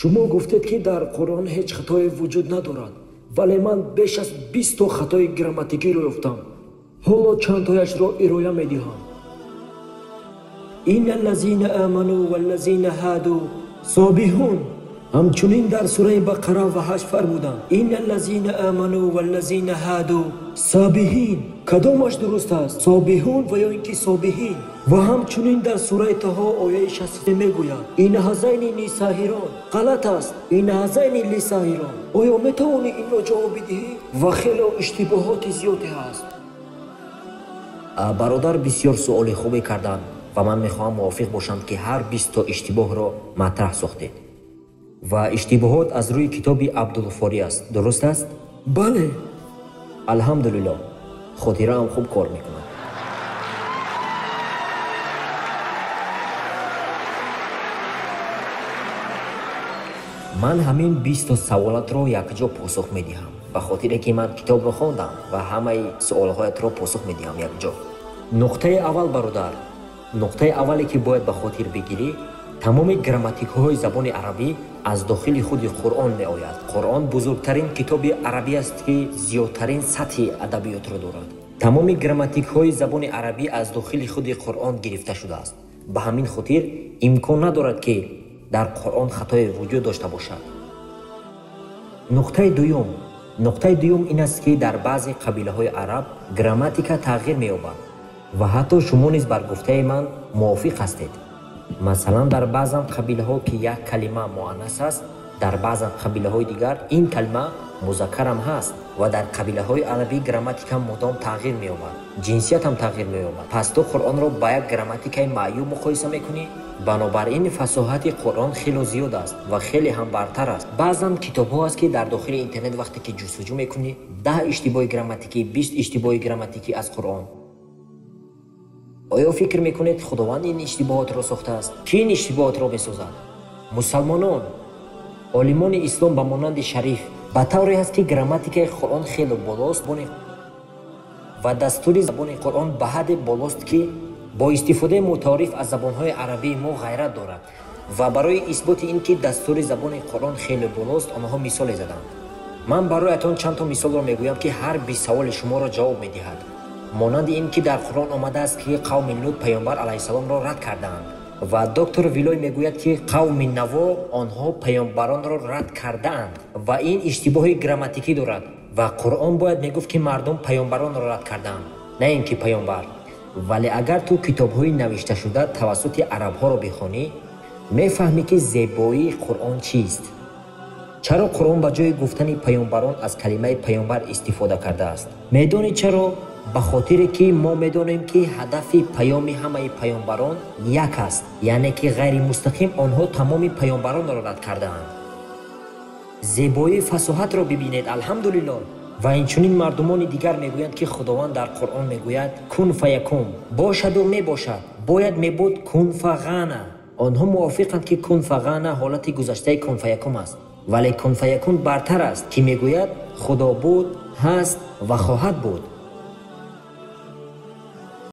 Шумо гуфтед, ки дар Қуръон ҳеҷ хатое вуҷуд надорад, вале ман беш аз 20 то хатои грамматикиро ёфтам. Ҳоло чандтояшро ироя медиҳам. Инна ллазина аману валлазина ҳаду собиҳун. Ҳамчунин дар сураи Бақара ва 8 фармуданд: инна ллазина аману валлазина ҳаду собиҳин. Кадомаш дуруст аст? Собиҳун ва ё ин ки собиҳин? Ва ҳамчунин дар сураи Таҳо ояи 63 мегӯяд: ин ҳазайни лисаҳирон. Ғалат аст. Ин ҳазайни лисаҳирон. Оё метавонӣ инро ҷавоб бидиҳӣ? Ва хело иштибоҳоти зиёде ҳаст. Бародар бисёр суоли хубе карданд ва ман мехоҳам мувофиқ бошам, ки ҳар 20 то иштибоҳро матраҳ сохтед. Ва иштибоҳот аз рӯи китоби Абдулфорӣ аст. Дуруст аст? Бале. Алҳамдулиллоҳ, хотираам хуб кор мекунад. Ман ҳамин 20 то саволатро якҷо посух медиҳам, ба хотире ки ман китобро хондам ва ҳамаи суолҳоятро посух медиҳам якҷо. Нуқтаи аввал, бародар, нуқтаи аввале ки бояд ба хотир бигирӣ, тамоми грамматикҳои забони арабӣ аз дохили худи Қуръон меояд. Қуръон бузургтарин китоби арабӣ аст, ки зиёдтарин сатҳи адабиётро дорад. Тамоми грамматикҳои забони арабӣ аз дохили худи Қуръон гирифта шудааст. Ба ҳамин хотир имкон надорад, ки дар Қуръон хатое вуҷуд дошта бошад. Нуқтаи дуюм. Нуқтаи дуюм ин аст, ки дар баъзе қабилаҳои араб грамматика тағйир меёбад ва ҳатто шумо низ бар гуфтаи ман мувофиқ ҳастед. Масалан, дар баъзан қабилаҳо, ки як калима муаннас аст, дар баъзан қабилаҳои дигар ин калима музаккарам ҳаст ва дар қабилаҳои арабӣ грамматика мудом тағйир меёбад, ҷинсиятам тағйир меёбад. Пас ту Қуръонро ба як грамматикаи маъюб муқоиса мекунӣ? Бинобар ин фасоҳати Қуръон хело зиёд аст ва хеле ҳам бартар аст. Баъзан китобҳо аст, ки дар дохили интернет вақте ки ҷустуҷӯ мекунӣ, 10 иштибоҳи грамматикӣ, 20 иштибоҳи грамматикӣ аз Қуръон. Оё фикр мекунед, Худованд ин иштибоҳотро сохтааст? Кӣ ин иштибоҳотро месозад? Мусалмонон. Олимони ислом ба монанди Шариф. Ба тавре ҳаст, ки грамматикаи Қуръон хело болост ва дастури забони Қуръон ба ҳадде болост, ки бо истифодаи мутаориф аз забонҳои арабии мо ғайрат дорад. Ва барои исботи ин ки дастури забони Қуръон хеле болост, онҳо мисоле заданд. Ман бароятон чанд то мисолро мегӯям, ки ҳар 20 саволи шуморо ҷавоб медиҳад. Монанди ин ки дар Қуръон омадааст, ки қавми Лут паёмбар алайҳиссаломро рад кардаанд ва доктор Вилой мегӯяд, ки қавми Наво онҳо паёмбаронро рад кардаанд ва ин иштибоҳи грамматикӣ дорад ва Қуръон бояд мегуфт, ки мардум паёмбаронро рад кардаанд, на ин ки паёмбар. Вале агар ту китобҳои навишташуда тавассути арабҳоро бихонӣ, мефаҳмӣ, ки зебоии Қуръон чист. Чаро Қуръон ба ҷои гуфтани паёмбарон аз калимаи паёмбар истифода кардааст? Медонӣ чаро? Ба хотире ки мо медонем, ки ҳадафи паёми ҳамаи паёмбарон як аст, яъне ки ғайримустақим онҳо тамоми паёмбаронро рад кардаанд. Зебоии фасоҳатро бибинед, алҳамдулиллоҳ. Ва инчунин мардумони дигар мегӯянд, ки Худованд дар Қуръон мегӯяд кун фаякун, бошаду мебошад, бояд мебуд кун фағана. Онҳо мувофиқанд, ки кун фағана ҳолати гузаштаи кун фаякун аст, вале кун фаякун бартар аст, ки мегӯяд Худо буд, ҳаст ва хоҳад буд.